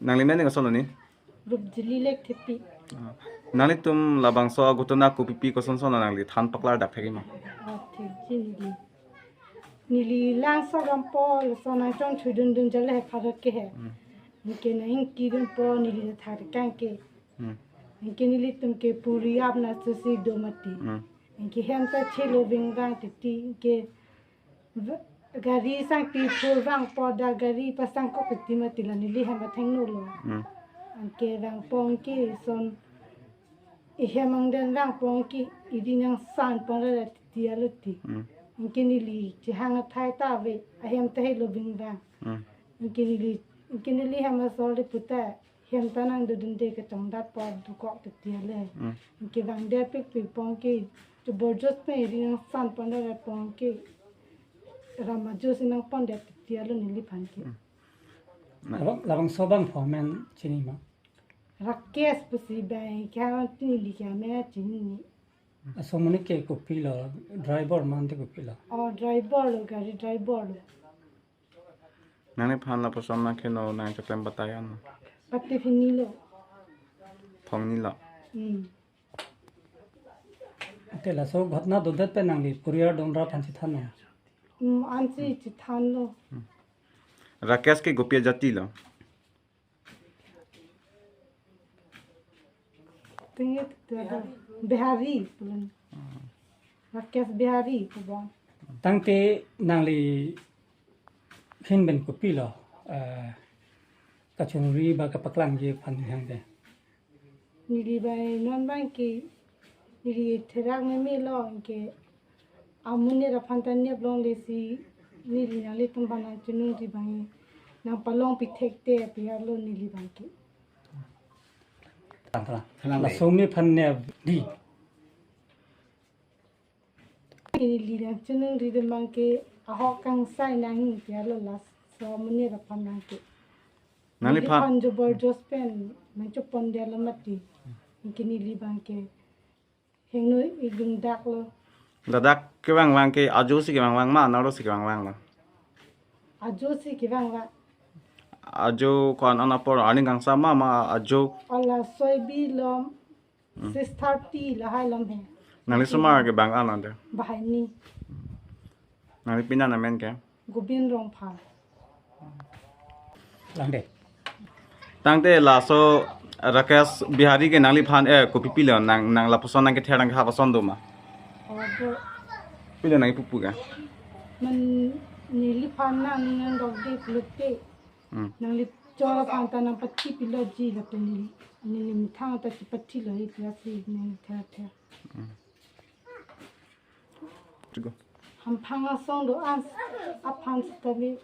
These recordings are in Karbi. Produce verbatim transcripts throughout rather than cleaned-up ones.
Nangli men koson lo ni? Rupjili Lekthepi. Ah. Nanglitum labangso aghotona kopipi kosonson nangli than paklar dak thek ma? Ah, thekji neli. Neli langso dampo, laso nangchongchudundun jale he pharok ke he. Hmm. Anke nangkidunpo neli thak kang ke. Hmm. Anke nelitum ke puri apna susi do mati. Hmm. Anke hem ta chelo vingvang titi, anke v-, gari sangpi phur vangpo, dak gari pasang kok titi mati, la neli hem athengno lo. Hmm. Anke vangpo anke son, ehem angden vangpo anke, iri nangsan pon ra titi alo ti. Hmm. Anke neli chehang athai ta ave, ahem ta helo vingvang. Hmm. Anke neli, anke neli hem asor le puta, hem ta nangdodunde kachongdatpo dokok titi ale. Hmm. Anke vangdet pikpik po anke, jobor jos pen iri nangsan pon ra po anke, ram ajo si nangpondet titi alo neliphan ke. Hmm. Na- Labang, labangso abang pho amen chini ma? Rakesh pusi bai kya tini li kya me chini ni. Laso amonit ke kopilo, driver mate kopilo? Oh, driver lo, gari driver lo. Nangliphan lapuson nangkeheno nangcheklem batai an? Pate phini lo. Thongni lo. Hmm. Ante laso ghotona dodet pen nangli puriar donra aphan chethan nang? Hmm, ansi chethan lo. Rakesh ke kopi ajati lo? Tingit ke ada Bihari pulang. Rakesh Bihari pulang. Tangte nangli ahin pen kopilo, eh, kachongri ba kapaklangji aphan hang de? Neli bai non abang ke, neli therak meme lo anke, amonit aphan ta nep longle si, neli nanglitum aphan nangchiningri abang, nangpalong pithek te pi arlo neli abang ke. Tang, tang. Laso amonit aphan nep di. Neli nangchiningri abang ke ahok kangsai nangji arlo laso amonit aphan abang ke. Nangliphan jobor jos pen nangchepon dia lo mati. Anke neli abang ke hingno idung dak lo. Ladak kevangvang ke ajo si kevangvang ma, anaro si kevangvang lo? Ajo si kevangvang. Ajo ko-an apor, arni kangsam ma, ma ajo? Ala soibi lom, hmm, six thirty lahai lom he. Nangli osomar ke bang an ante? Banghini. Nangli pini amen ke? Gobin Rongphar. Lang de. Tangte laso Rakesh Bihari ke nangliphan, eh, kopi pilo nang, nang lapuson nangkether nangkehap ason do ma? Oh, do. Pilo nangkipupu ke? Man neliphan nang nangdok de pulote. Hmm. Nangli chor aphan ta nangpathi piloji lapen neli, neli methang ta chepathi lo, iklasi nangther ther. Hmm. Chego. Hamphang asong do-an aphan sitame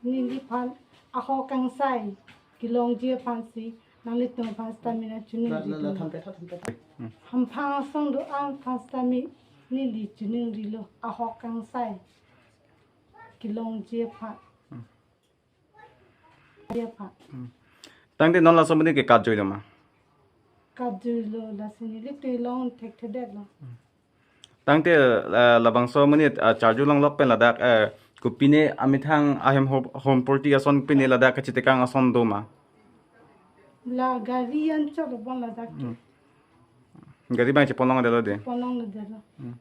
neliphan ahok kangsai kelongji aphan si nanglitum aphan sitame nangchiningri. La, la, la, dun. Than pe, than pe, than pe. Hmm. Hamphang asong do-an aphan sitame neli chiningri lo ahok kangsai kelongji aphan. Hmm. Dia, Pak. Hmm. Tangte non laso amonit ke kat juilo ma? Kat juilo, lasi neli tui long thekthedet lo. Hmm. Tangte, eh, labangso amonit, eh, charju longlok pen ladak, eh, kopine amethang ahem ho-, hom porti ason pine ladak kachetekang ason do ma? La gari anchot lo bon ladak ke. Hmm. Gari abang chepon longledet lo de? Pon longledet lo. Hmm.